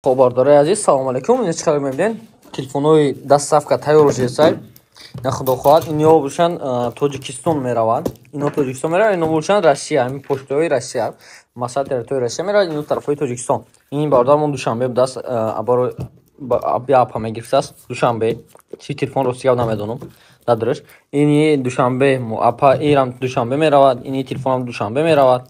Хоб, бародарои азиз, салому алейкум. Ин чӣ хабар мебинед? Телефонҳои доставка тайёр шудааст. На, худо хоҳад, ино бошанд, Тоҷикистон мераванд. Ино Тоҷикистон мераванд, ино бошанд Россия, ҳамин почтаҳои Россия. Масалан, территорияи Россия меравад, ино тарафҳои Тоҷикистон. Ин бародармон Душанбе будааст, барои апа мегирифтааст Душанбе. Чӣ телефон, рости гап, намедонам. Надораш. Ини Душанбе, апа ирам Душанбе меравад, ини телефонам Душанбе меравад.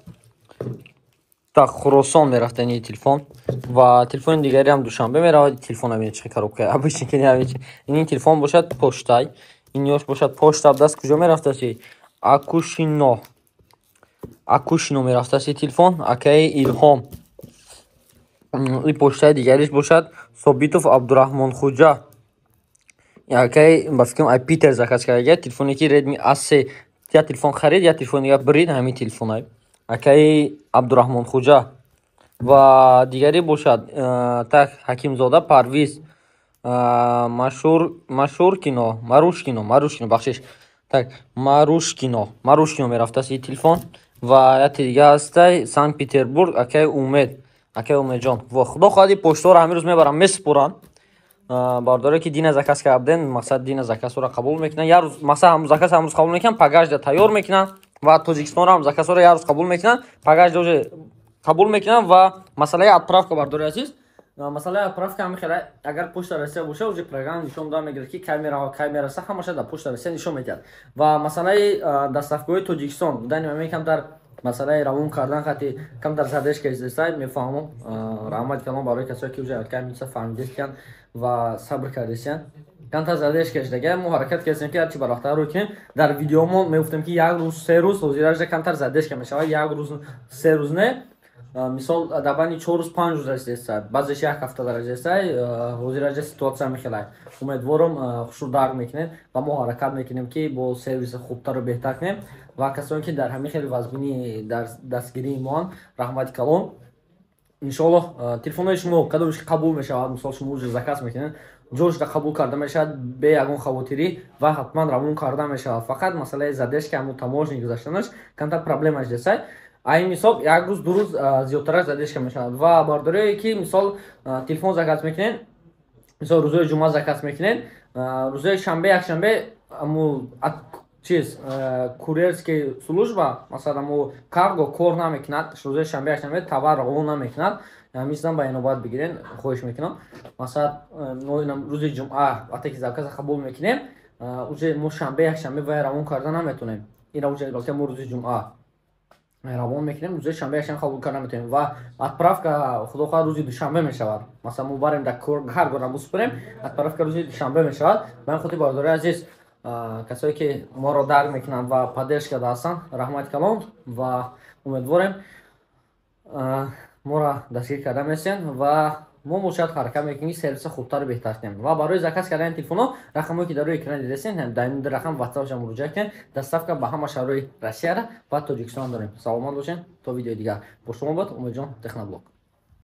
Так, Хуросон мерафта ини телефон ва телефони дигариам Душанбе меравад. Телефон ҳамин чӣ коробка обычный ки ини телефон бошад, почтай. Ин ёш бошад, почта даст куҷо мерафтаси? Акушино. Акушино мерафтаси телефон, акаи Илҳом. И почтаи дигариш бошад, Собитов Абдураҳмон Хуҷа. Акаи, ба фикрам, ай Питер заказ карда телефоне ки Redmi A3, я телефон харид, я телефон дигар бирид, ҳамин телефонай. Акаи Абдураҳмон Хуҷа ва дигаре бошад, так, Ҳакимзода Парвиз, Машуркино, Марушкино, Марушкино, бахшиш, так, Марушкино, Марушкино мерафтааст ин телефон. Ва яте дига ҳастай, Санкт Петербург, акаи Умед, акаи Умедҷон. Ва худо хоҳад, ин почтаҳоро ҳамин рӯз мебарам, месупоранд. Бародаре ки дина заказ карда будем, мақсад, дина заказҳоро қабул мекунанд як рӯз, мақсад, заказ ҳамрӯз қабул мекунанд, пагажда тайёр мекунанд. Ва Тоҷикистонро ҳам заказҳоро як рӯз қабул мекунанд, пагажда уже қабул мекунанд. Ва масъалаи отправка, бардори азиз, масъалаи отправка ҳами хела: агар почта Россия боша, уже программа нишон дода мегирад, ки кай мерава, кай мераса, ҳамаша дар почта Россия нишон медиҳад. Ва масъалаи доставкаҳои Тоҷикистон дани мамин камтар масъалаи равон кардан хати камтар задержка издесай, мефаҳмам. Раҳмати калон барои касое ки уже камиса фаҳмидестиянд ва сабр кардесиянд. Камтар задержка шудага, мо ҳаракат кардем, ки ҳарчи барвақттар рӯй кунем. Дар видеомо мегуфтем, ки як рӯз, 3 рӯз, ҳозиражда камтар задержка мешавад, як рӯз, 3 рӯз не, мисол, дар байни 4 рӯз, 5 рӯз расидеста, баъзеш як ҳафта расидеста. Ҳозиражда ситуация мехелай. Умедворам, хушрӯ дарк мекунед ва мо ҳаракат мекунем, ки бо сервиси хубтару беҳтар кунем. Ва касоне ки дар ҳамин хеле вазмини дар дастгирии моан, раҳмати калон. Иншоаллоҳ, телефонҳои шумо кадомеш қабул мешавад, мисол, шумо уже заказ мекунед, ҷошда қабул карда мешавад бе ягон хавотирӣ ва ҳатман равон карда мешавад. Фақат масъалаи задержка, ҳамун таможни гузаштанаш камтар проблемаш десай. Айн мисол, як рӯз, 2 рӯз зиёдтараш задержка мешавад. Ва бардорие ки, мисол, телефон заказ мекунед, мисол, рӯзои ҷумъа заказ мекунед, рӯзои шанбе, якшанбе аму чиз, курьерский служба, масалан, аму карго кор намекунад. Рӯзои шанбе, якшанбе товар равон намекунад. Ҳамисам ба инобат бигирен, хоҳиш мекунам. Масалан, рӯзи ҷумъа вақте ки заказа қабул мекунем, уже мо шанбе, якшанбе вай равон карда наметонем. Ира уже мо рӯзи ҷумъа равон мекунем, рӯзои шанбе, якшанбе қабул карда наметонем. Ва отправка, худо хоҳад, рӯзи душанбе мешавад. Масалан, мо барем, дар каргора бисупорем, отправка рӯзи душанбе мешавад. Ба ин хотир, бародари азиз, касое ки моро дарк мекунанд ва поддержка ҳастанд, раҳмати калон. Ва умедворем, моро дастгир карда месиёнд ва мо бошад ҳаракат мекунем, ки сервиса хубтару беҳтар кунем. Ва барои заказ кардани телефонҳо рақамҳое ки дар рӯи экран дидастед, дар ин рақам ватсапша муроҷиат кунед. Доставка ба ҳама шаҳрҳои Россияра ва Тоҷикистон дорем. Саломат бошед, то видеои дигар. Бо шумо буд Умедҷон, Техноблог.